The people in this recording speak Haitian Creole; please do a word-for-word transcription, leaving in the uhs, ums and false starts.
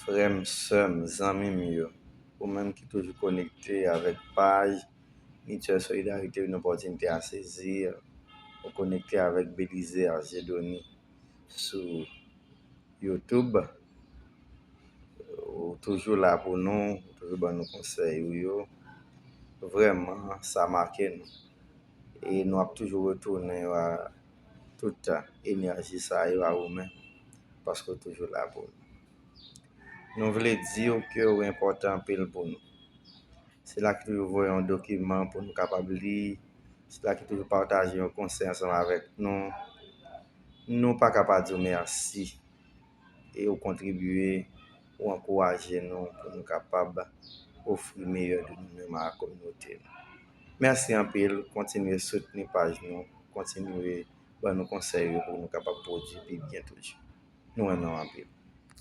Frè m, sè m, zanmi m yo, ou menm ki toujou konekte avèk paj Mityèl Solidarite, une opportunité à saisir, ou konekte avèk Belizaire Dieudonné sou YouTube. Ou toujou la pou nou, ou toujou ban nou konsèy ou yo. Vrèman, sa make nou. E nou ap toujou retounen a tout enèji sa yo a ou menm, paske w toujou la pou nou. Nou vle di w ke w enpòtan anpil pou nou. Sila ki toujou voye yon dokiman pou nou kapab li, sila ki toujou pataje yon konsèy ansanm avèk nou, nou pa ka pa di w mèsi. E w kontribye, ou ankouraje nou pou nou kapab ofri meyè de nou menm a kominote nou. Mèsi anpil, kontinye soutni paj nou, kontinye ban nou konsèy yo pou nou kapab pwodui pi byen toujou. Nou renmen w anpil.